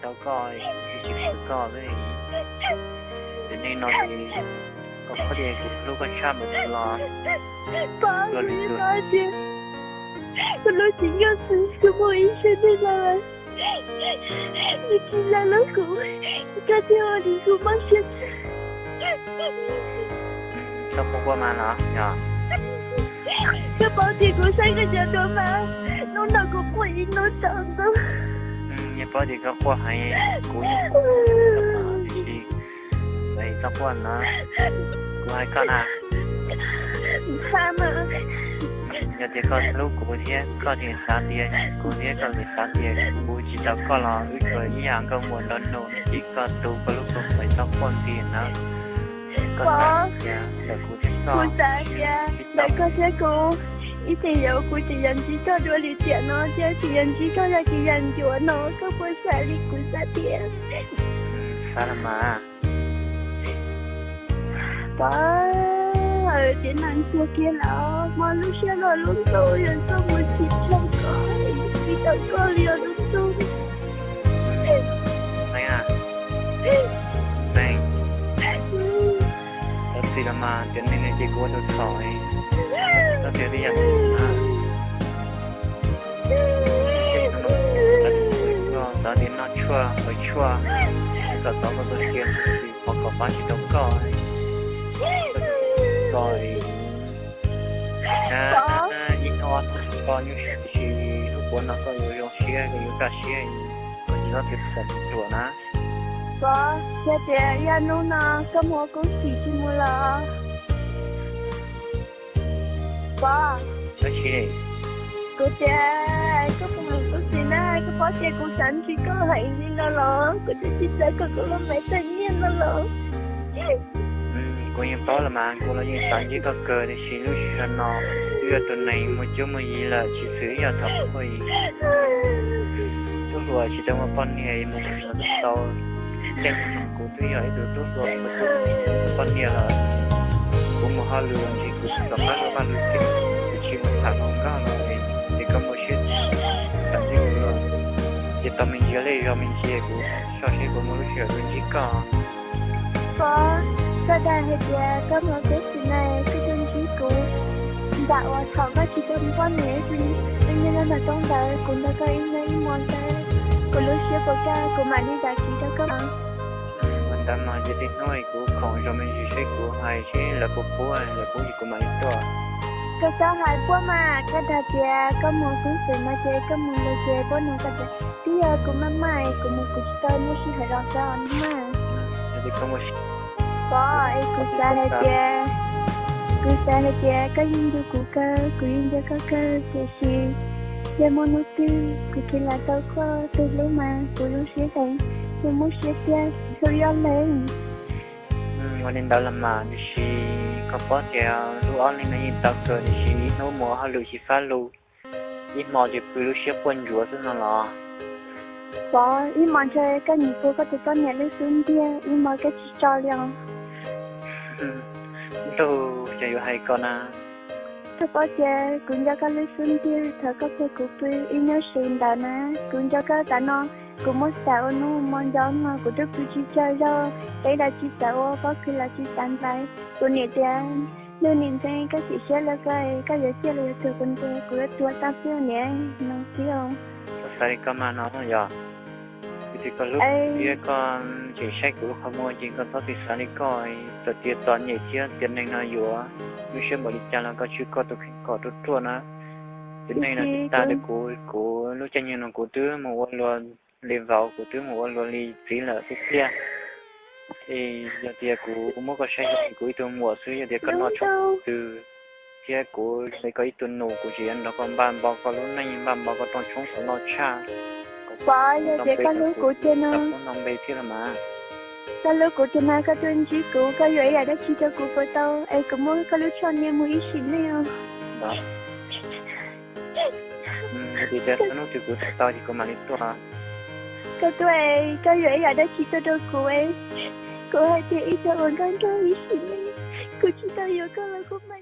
Tau koj, tsis tsis tau koj, ces nej no ces koj paub tias kuv hlub koj tshaj mus los. Pov, kuv paub tias kuv lub cev nyob xwb, kuv muaj ib siab nej los lawm, nws tsis hlub kuv, koj thiaj ua li kuv mob siab. Koj quaj quaj mas los yog? Koj paub tias kuv saib koj cov duab mas, hnub no kuv quaj ib hnub tsaus ntuj. Yog paub tias koj quaj heev, kuv yeej, tsis txhob quaj na, kuv hais koj na. Yog tias koj hlub kuv thiab koj tseem xav tias kuv thiab koj tseem xav tias kuv tsis tau koj los wb tsuas ib yam nkauj muam nraug nus, tsis koj tu koj lub kua muag, txhob quaj ntxiv na. Pov, kuv xav tias ntawm koj thiab kuv ib txhia yuav, kuv tseem yuav ntsib koj dua li tiam no thiab tseem yuav ntsib koj yam kev yam ncuav no, koj puas xav li kuv xav tias? Xav los mas. Pov, tsev neeg tuag kiag lawm, mob lub siab los lub ntuj, yuav tuaj mus tsis tshua koj, tsis tau koj li os lub ntuj. Txhob txi los mas, tiam neeg no ces kuv ua tus txhaum, txhob tias li yam no. Xav tias noj tshuaj haus tshuaj, kom tau koj tus sia, qhov kom pab tsis tau koj. Koj ib hnub ob hnub tsis pom nyuj siab, tiam sis hnub puav no koj yuav zoo siab, koj yuav kaj siab, koj tsis txhob tias xav ruam na. Pov, yog tias yog hnub no koj mus ua koob txim tsis mus los? Pov, kuv tias koj mus ua koob txim na, koj paub tias kuv xav ntsib koj heev li no los, kuv twb tsis xav kom koj lub mev tag nyiaj no los. Kuv yeej paub los mas, kuv los yeej xav ntsib koj kawg, tiam sis lub sij hawm no wb yog tus neeg muaj cuab muaj yig lawm, tsis xws ib yam thaum ub. Tub hluas tsis tau muaj poj niam, mus tau, tej no kuv twb yog ib tug tub hluas, kuv twb muaj poj niam lawm. Kuv mus hauj lwm los ntshe kuv tsis txom qab rau vaj lwm tus, kuv tsis mus tham hluas nkauj no, ces koj muaj siab tham ntsib kuv los, ces tau me ntsis li zog me ntsis kuv soj seb kuv muaj lub sij hawm tuaj ntsib koj. Pov, koj dag hais tias koj mus koob txim na, koj tuaj ntsib kuv, nram uas thaum koj tsis tau muaj poj niam, tus niag nyob ntawm roob ntawd, kuv nrog koj ib hnub ib hmo ntawd, kuv lub siab puas kaj kuv mam li zam txim rau koj. Ua ntawd mas ces tej hnub kuv khoom zov me ntsis seb kuv hais seb lawv puas pub, lawv pub ces kuv mam li tuaj. Koj txhob hais puab mas, koj dag tias koj mus koob txim no ces koj mus lawm ces puab nug koj tias twb yog kuv maj maj kuv mus kuv tsis tau muaj sij hawm los xyov maj. Pov, es kuv xav hais tias, kuv xav hais tias koj yeej nco kuv kawg, kuv yeej nco koj kawg, tiam sis yog muaj hnub twg kuv kheev lam tau koj tus hlub mas kuv zoo siab heev, kuv muaj siab tiag, hlub ib ob leeg. Ua li ntawd los mas, tiam sis koj paub tias hlub ob leeg no yeej tau kawg, tiam sis ib hnub mus ua hauj lwm tsis fab lug, ib hmo ces pw lub siab quaj ntsuav xwb no los. Pov, ib hmo ntshe koj nyiam kuv koj tus poj niam lub xub ntiag, ib hmo koj tsis tso li os. Ntuj, cas yuav hais koj na. Koj paub tias kuv nco koj lub xub ntiag thaum koj pub kuv pw ib hnub si ntawd na. Kuv nco koj tas no, kuv muab xav ua hnub ua hmo nco no, kuv twb pw tsis tsaug zog, teb los tsis xav ua, pob kws los tsis xav ntxais. Kuv niam tias, ntuj niam ntxeev, koj chim siab los koj, koj yuav ciaj los yuav tuag kuv ntiag, kuv yuav tuag tag xwb niam, no xwb os. Koj xav li koj mas no yog, tiam sis koj hlub thiab koj tseem saib kuv lub qhov muag ces koj txhob txwm xav li koj, txawm tias txom nyem thiab tiam neeg no yuav lub siab npaum li cas los koj tswj koj tus kheej kom ruaj ruaj na. Tiam neeg no tag li kuv, kuv lub caij nyoog no kuv twb mus ua luag li vauv, kuv twb mus ua luag li txiv lawm xwb tiag. Es yog tias kuv muab koj saib li kuv ib tug muam xwb, yog tias koj noj tshoob twg thiab kuv li koj ib tug nus, kuv tseem yuav nrog koj npaj npau koj lub neej, npaj npau koj rooj tshoob kom loj tshaj. Pov, yog tias koj hlub kuv tiag no, koj hlub kuv tiag no, koj tuaj ntsib kuv, koj yuam ib yam dab tsi rau kuv puas tau, es kuv muab koj lub tsho niam mus ib sim neej os. Yog tias hnub twg kuv tuaj tau ces kuv mam li tuaj. Koj tuaj, koj yuam ib yam dab tsi tuaj rau kuv, kuv hais tias ib txhia ua nkauj nraug ib sim neej, kuv tsis tau yuav koj los kuv mam